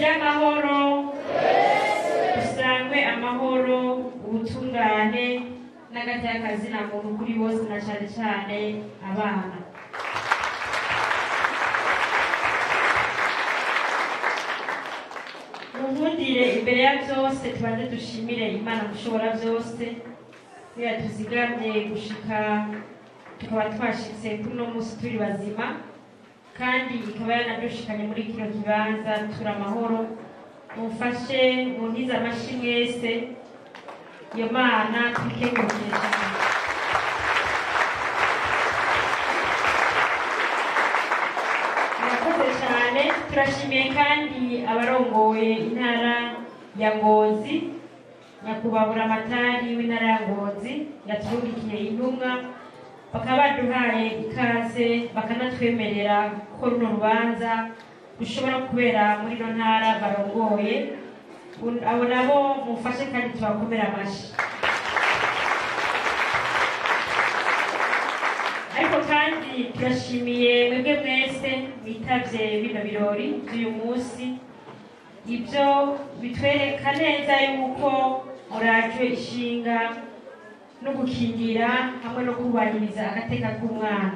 Tugire amahoro, dusangwe amahoro, ubutungane n'agateka muntu kuri bose na cyane cyane abana. Munkundire imbere ya byose tubanze dushimire Imana mushobora byose yatuzigamye gushika tukaba twashitse kuri uno munsi turi bazima, kandi ikaba yanadushikanye muri kino kibanza turi amahoro. Mumfashe muntize amashi mwese, iyo Mana twikengurukire cyane. Murakoze cyane. Turashimiye kandi abarongoye intara ya Ngozi, nyakubahwa Buramatari w'intara ya Ngozi yaturungikiye intumwa, bakaba baduhaye ikaze bakanatwemerera ko runo rubanza rushobora kubera muri ino ntara barongoye. Abo nabo mufashe kandi tubakomere amashi. Ariko kandi turashimiye mwebwe mwese mwitavye bino birori by'uyu munsi. Ibyo bitwereka neza yuko murajwe ishinga no gukingira hamwe no kubahiriza agateka k'umwana.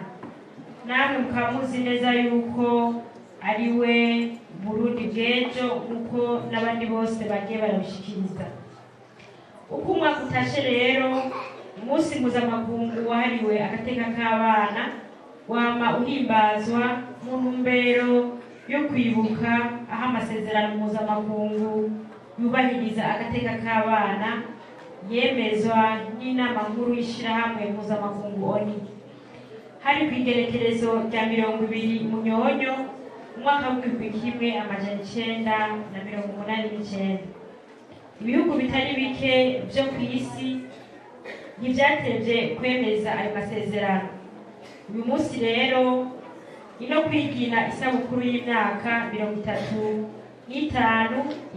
Namwe mukaba muzi neza yuko ari we Burundi bw'ejo, nk'uko n'abandi bose bagiye barabishikiriza. Uko umwaka utashe rero, umunsi mpuzamakungu wahariwe agateka k'abana wama uhimbazwa mu ntumbero yo kwibuka aho amasezerano mpuzamakungu yubahiriza agateka k'abana yemezwa n'inama nkuru y'ishirahamwe mpuzamakungu ONU. Hari kw'igerekerezo rya 20 Munyonyo umwaka w'1989. Ibihugu bitari bike byo ku isi ntivyatevye kwemeza ayo masezerano. Uyu munsi rero ino kwigina isabukuru y'imyaka 35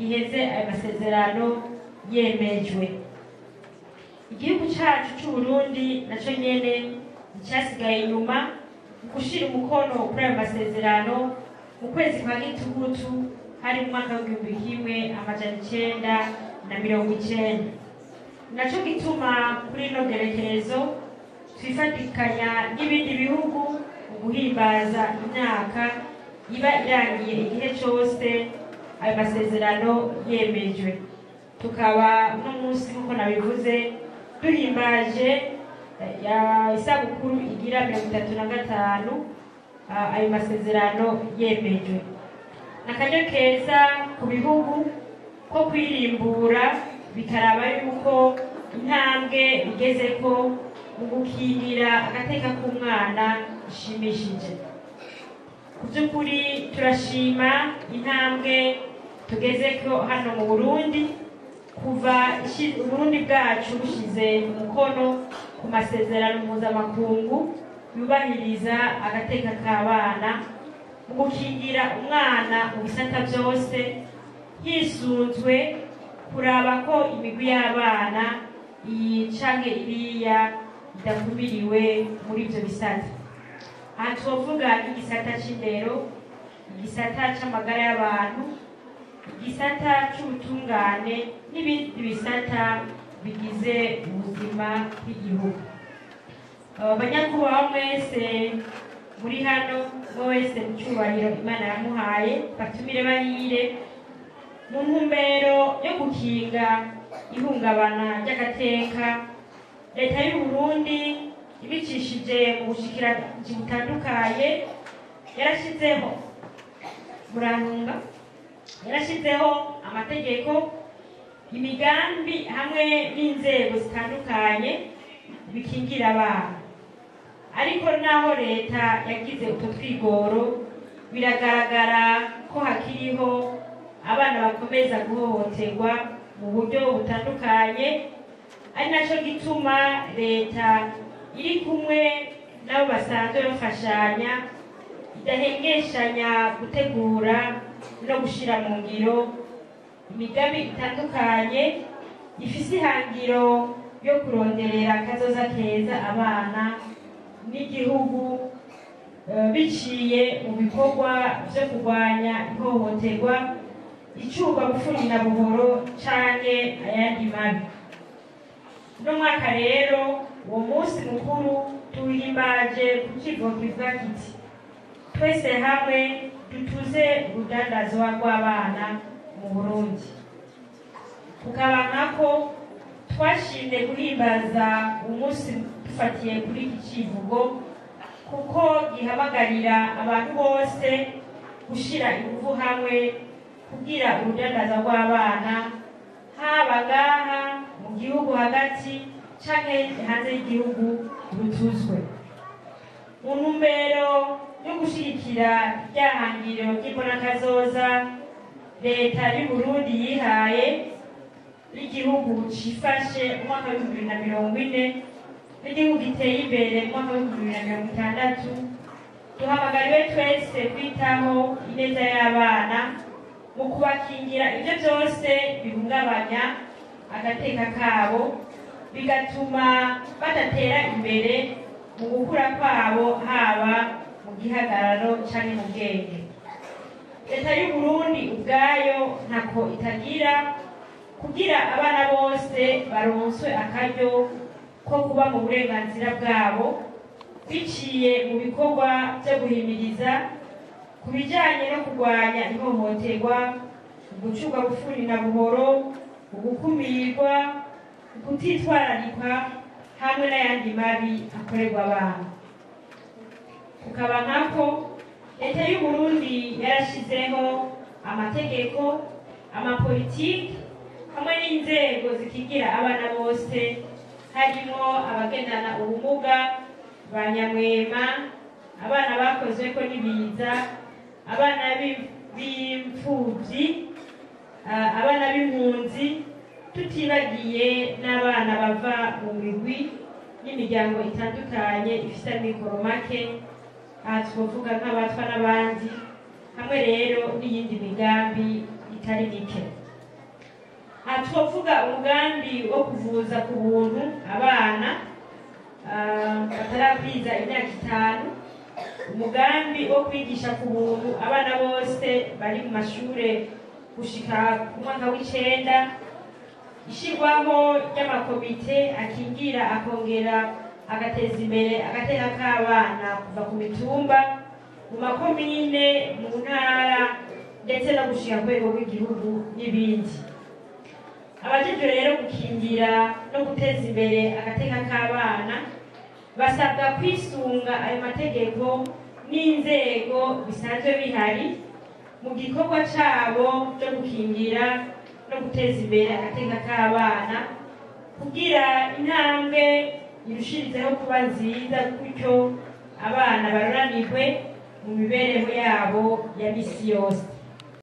iheze ayo masezerano yemejwe. Igihugu cacu c'Uburundi naco nyene nticyasigaye inyuma mu gushira umukono kuri ayo masezerano mu kwezi kwa Gitugutu hari mu mwaka w'1990. Naco gituma kuri ino gerekerezo twifatikanya n'ibindi bihugu mu guhimbaza imyaka iba irangiye igihe cose ayo masezerano yemejwe. Tukaba uno munsi nk'uko nabivuze duhimbaje isabukuru igira 35 ayo masezerano yemejwe. Nakaryo keza ku bihugu ko kwirimbura bikaraba yuko intambwe igezeko mu gukingira agateka k'umwana ishimishije. Ku by'ukuri turashima intambwe tugezeko hano mu Burundi kuva Uburundi bwacu bushize umukono ku masezerano mpuzamakungu yubahiriza agateka k'abana mu gukingira umwana mu bisata byose, hisunzwe kuraba ko imigwi y'abana iyi canke iriya idakumiriwe muri ibyo bisata. Aha twovuga nk'igisata c'indero, igisata c'amagara y'abantu, igisata c'ubutungane n'ibindi bisata bigize ubuzima bw'igihugu. Banyakubahwa mwese muri hano, mwe wese mu cyubahiro Imana yamuhaye, batumire bahire mu ntumbero yo gukinga ihungabana ry'agateka. Leta y'u Burundi ibicishije mu bushikiranganji butandukanye yarashizeho murantunga yarashizeho amategeko, imigambi hamwe n'inzego zitandukanye bikingira abana. Ariko naho leta yagize utwo twigoro, biragaragara ko hakiriho abana bakomeza guhohoterwa mu buryo butandukanye, ari naco gituma leta iri kumwe n'abo basanzwe bafashanya idahengeshanya gutegura no gushira mu ngiro imigambi itandukanye ifise ihangiro yo kuronderera kazoza keza abana n'igihugu, biciye mu bikorwa vyo kurwanya ihohoterwa icurwa bufuni na buhoro canke ayandi mabi. Uno mwaka rero uwo munsi mukuru tuwuhimbaje ku kivugo kivuga kiti: "Twese hamwe dutuze urudandazwa rw'abana mu Burundi." Kukaba nkako twashimye guhimbaza umunsi dufatiye kuri iki kivugo, kuko gihamagarira abantu bose gushira ingufu hamwe kugira urudandaza rw'abana, haba ngaha mu gihugu hagati canke hanze y'igihugu, rutuzwe. Mu ntumbero yo gushigikira rya hangiro ry'imbonakazoza leta y'u Burundi yihaye y'igihugu cifashe mu mwaka w'2040 n'igihugu giteye imbere mu mwaka w'2060, duhamagariwe twese kwitaho ineza y'abana mu kubakingira ibyo byose bihungabanya agateka kabo, bigatuma badatera imbere mu gukura kwabo, haba mu gihagararo canke mu bwenge. Leta y'u Burundi ubwayo ntako itagira kugira abana bose baronswe akaryo ko kuba mu burenganzira bwabo, biciye mu bikorwa byo guhimiriza ku bijanye no kurwanya ihohoterwa, ugucurwa bufuni na buhoro, ugukumirwa, ukutitwararikwa hamwe n'ayandi mabi akorerwa abana. Kukaba nkako leta y'u Burundi yarashizeho amategeko, amapolitiki hamwe n'inzego zikingira abana bose, harimo abagendana ubumuga, ba nyamwema, abana bakozweko n'ibiza, abana b'imfuvyi, abana b'impunzi, tutibagiye n'abana bava mu migwi n'imiryango itandukanye ifite amikoro make, aha twovuga nk'abatwa n'abandi, hamwe rero n'iyindi migambi itari mike. Aha twovuga umugambi wo kuvuza ku buntu abana batarakwiza imyaka 5, umugambi wo kwigisha ku buntu abana bose bari mu mashure gushika ku mwaka w'9, ishirwaho ry'amakomite akingira akongera agateza imbere agateka k'abana kuva ku mitumba, mu makomine, mu ntara, ndetse no gushika ku rwego rw'igihugu n'ibindi. Abajejwe rero gukingira no guteza imbere agateka k'abana basabwa kwisunga ayo mategeko n'inzego bisanzwe bihari mu gikorwa cabo cyo gukingira no guteza imbere agateka k'abana, kugira intambwe irushirizeho kuba nziza, gutyo abana baroranirwe mu mibereho yabo ya misi yose.